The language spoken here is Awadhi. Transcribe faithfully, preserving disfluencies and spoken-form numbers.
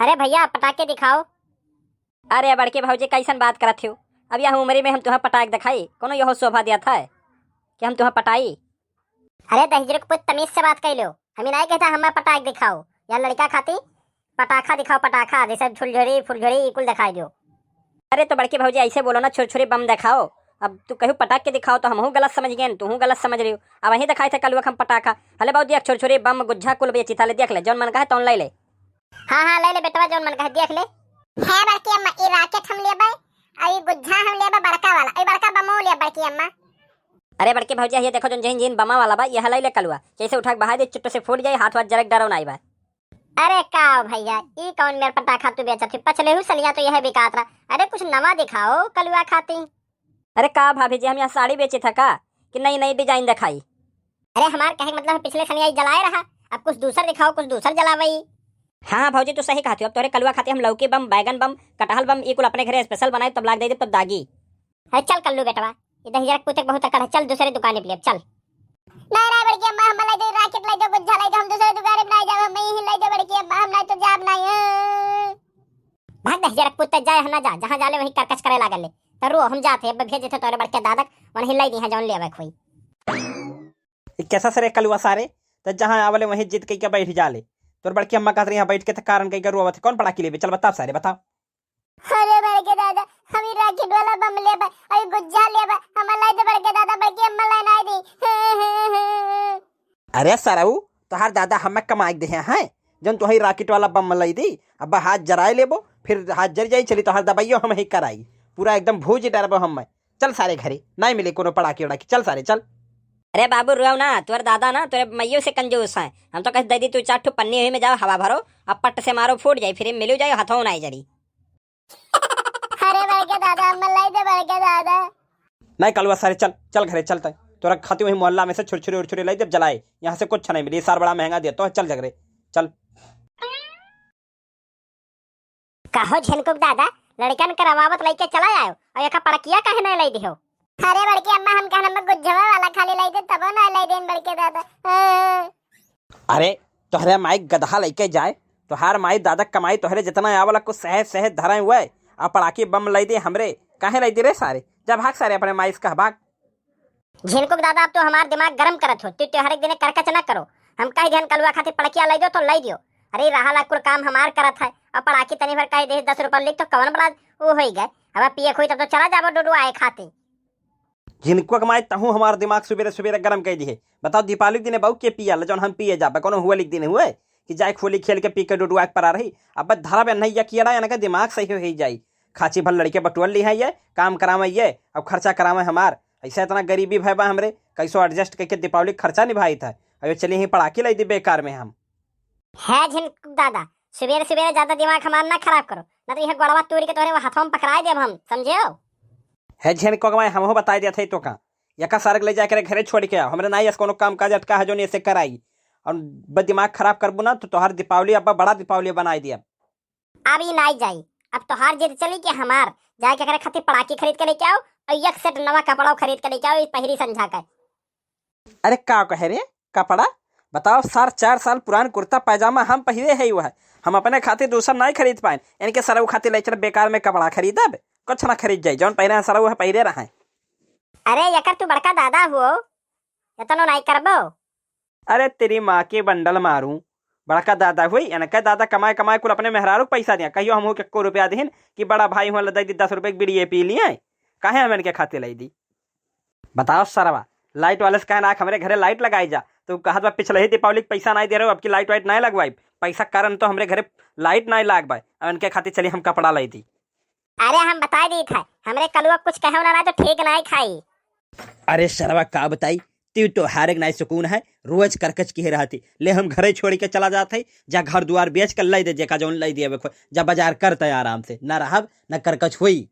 अरे भइया, पटाक के दिखाओ। अरे बड़के भौजी, कइसन बात करत हो? अब यह उमरी में हम तुहैं पटाक देखाई? कउनो यहो शोभा देत है कि हम तुहैं पटाई? अरे दहिजरे के पूत, तमीज से बात कइ लो। हम ई नाहीं कहत है हम्मै पटाक दिखाओ, या लड़का खाती पटाखा दिखाओ, पटाखा जइसे झुलझुरी फुलझुरी ई कुल देखाई दियो। अरे तो बड़की भौजी अइसे बोलो ना, छुरछुरी बम देखाओ। अब तू कहू पटाक के दिखाओ तो हमहू गलत समझ गएन, तूहू गलत समझ रही हो। अब वहीं देखाइत है कलुआ क हम पटाखा। हले बाबूजी, एक छुरछुरी बम गुज्झा कुल बेचित है, ले देख ले, जउन मन कहै तउन लइ ले। हाँ हाँ, लइ ले बेटवा, जउन मन कहै देख ले। है बड़की अम्मा, ई rocket हम लेबै, अउर ई गुज्झा हम लेबै बड़का वाला, अउर बड़का बमो लेबै बड़की अम्मा। अरे बड़की भौजी, ये देखो जउन जिन जिन बमा वाला बा, यह लइ ले कलुआ, जइसे उठा के बहार दे, चुट्ट से फूट जाई, हाथ वाथ जरे के डरौ नाहीं बा। अरे का हो भइया, ई कउन मेर पटाखा तू बेचत ही? पछिलहू सलिया तो यह बिकात रहा। अरे कुछ नवा दिखाओ कलुआ खाती। अरे का भाभी जी, हम यहाँ साड़ी बेचित है का कि नई नई design देखाई? अरे हमार कहे के मतलब है पिछले सलिया ई जलाए रहा, अब कुछ दूसर दिखाओ, कुछ दूसर जलावई। हाँ हाँ भौजी, तू सही कहत हो। अब तोहरे कलुआ खाती हम लौकी बम, बैगन बम, कटहल बम, ई कुल अपने घरे special बनाइब, तब लाग दइ देब, तब दागी। अरे चल कल्लू बेटवा, ई दहिजरा के पूत एक बहुत अकड़ है, चल दूसरे दुकानी पे लेब, चल। नाहीं, नाहीं बड़की अम्मा, हम लइ दे, rocket लइ दे, गुज्झा लइ दे, हम दूसरे दुकानी पे नाहीं जाब, हम यहीं लइ दे बड़की अम्मा, हम नाहीं तो जाब नाहीं, हाँ। भाग दहिजरा के पूत, जाए हम ना जा, जहाँ जाले वहीं करकच करे लागल ले। तो रो, हम जात है, अब भेज देते तोरे बड़के दादा, वहीं लइ दिहे जउन लेवे के होई। ई कैसा सरे कलुआ सारे, तो जहाँ आवले वहीं जिद कइके बैठ जाले। तोर बड़की अम्मा कहत रही यहाँ बैठ के तो कारण कइके रोवत है, कउन पटाखी लेबे? चल बताओ सारे, बताओ। अरे बड़के दादा, हम ई rocket वाला बम लेबे, अउर गुज्झा लेबे, हम लइ दे बड़के दादा, बड़की अम्मा लइ नाहीं दी। अरे सरऊ, तोहार दादा हम्मै कमाइ के देहे हैं, जउन तोहई rocket वाला बम लइ दी, अब हाथ जराए लेबो, फिर हाथ जरि जाई, चली तोहार दवाइयो हमहीं कराई, पूरा एकदम भूजि डरबो हम्मै। चल सारे घरे, नाहीं मिले कउनो पड़ाकी उड़ाकी, चल सारे चल। अरे बाबू रुआओ ना, तोर दादा ना तोरे मइयो से कंजूस हैं। हम तो कहे दइ दी तू चार ठो पन्नी, ओही में जाओ हवा भरो, अब पट से मारो फूट जाई, फिर मिलू जाई, हथौ नाहीं जरी। अरे बड़के दादा, अम्मा लइ दे बड़के दादा। नाहीं कलुआ सारे, चल, चल घरे चल तैं। तोरा खाती वही मोहल्ला में से छुरछुरी उरछुरी लइ देब जलाए, यहाँ से कुछ नाहीं मिली, सार बड़ा महँगा देत है, चल जगरे, चल। कहो झिनकुक दादा, लड़कन के रवावत लइके चला आयो, अउर एका पड़किया काहे नाहीं लइ दिहो? अरे बड़की अम्मा, हम कहन हम गुज्झवा वाला खाली लइ दे, तबो नाहीं लइ देन बड़के दादा। हाँ। अरे, तोहरे माई गदहा लइके जाए, तोहार माई दादा कमाई तोहरे जितना आवला कुछ सहेज सहेज धरे हुए, अउर पड़ाकी बम लइ दे हमरे, काहे लइ दे रे सारे? जा भाग सारे अपने माई से कह भाग। झिनकुक दादा, अब तू हमार दिमाग गरम करत हो, तू त्योहार के दिने करकच न करो। हम कहि दिहन कलुआ खातिर पड़किया लइ दो तो लइ दियो। अरे रहा ला कुल काम हमार करत है, अउर पड़ाकी तनी भर कहि दे दस रुपया लिख तो कवन बड़ा वो होई गए। अब पिए खोई तब तो चला जाबो डुडुआए खातिर। झिनकुआ के माई, तहूँ हमार दिमाग सुबेरे सुबेरे गरम कइ दिहे। बताओ, दीपावली के दिने बाऊ के पियाला, जउन हम पिए जाबे? कउनो होली के दिने हुए कि जाए होली खेल के पी के डुडुआ के परा रही? अब धरब एन्हैया कियड़ा, एनके दिमाग सही होइ जाई। खाची भर लड़के बटुअल लिहे ये, काम करावे ये, अब खर्चा करावे हमार। अइसे इतना गरीबी भय बा हमरे, कइसो adjust कइके दीपावली के खर्चा निभाइत है। अब ये चली ही पड़ाकी लइ दी बेकार में हम। है झिनकुक दादा, सुबेरे सुबेरे ज्यादा दिमाग हमार ना खराब करो, ना तो यह गोड़वा तोड़ के तोहरे वो हथवा में पकड़ाए देब हम, समझे हो? है झिनकुक माई, हमहू बताइ देत है तो का, एका सारे के लइ जाके घरे छोड़ के आओ, हमरे नाई अस कउनो काम काज अटका है जउन एसे कराई, अउर ब-, दिमाग खराब करबू ना तो तोहार दीपावली अब बड़ा दीपावली बनाइ दिया। अब ई नाई जाई, अब तोहार जिद चली कि हमार, जाके एकरे खातिर पड़ाकी खरीद के लइके आओ अउर एक set नवा कपड़ो खरीद के लइके आओ, ई पहिरी संझा के। अरे का कहे रे, कपड़ा? बताओ, सार चार साल पुरान कुर्ता पैजामा हम पहिरे है, वह हम अपने खातिर दूसर नाई खरीद पाएन, इनके सरऊ खातिर लइ चल बेकार में कपड़ा खरीदब? कुछ ना खरीद जाई, जउन पहिरे हैं सरऊ है पहिरे रहे। अरे एकर तू बड़का दादा हुओ, एतनो नाई करबो? अरे तेरी माँ के बंडल मारूं, बड़का दादा हुई, इनके दादा कमाए कमाए कुल अपने मेहरारू के पैसा दिया, कहियो हमहू के एको रुपया दिहिन कि बड़ा भाई हुआ दइ दी दस रुपये के बीड़ी ये पी लिए, काहे हम इनके खातिर लइ दी? बताओ सरवा, लाइट वाले से कहना हमरे घरे लाइट लगाई जा, तो कहत बा पिछले ही दीपावली के पैसा नाई दे रहे हो, अब की लाइट वाइट नाई लगवाई, पैसा कारण तो हमरे घरे लाइट नाई लाग बा, अब इनके खातिर चली हम कपड़ा लइ दी। अरे हम बताइ दीत है, हमरे कलुआ कुछ कहे ना, ना तो ठीक नाई खाई। अरे सरवा का बताई, तू तो हारे के नाई सुकून है, रोज करकच किहे रहती, ले हम घरे छोड़ के चला जात है, जा घर दुआर बेच के लइ दे, जेका जउन लइ दे, जा बाजार करते आराम से, ना रहब ना करकच हुई।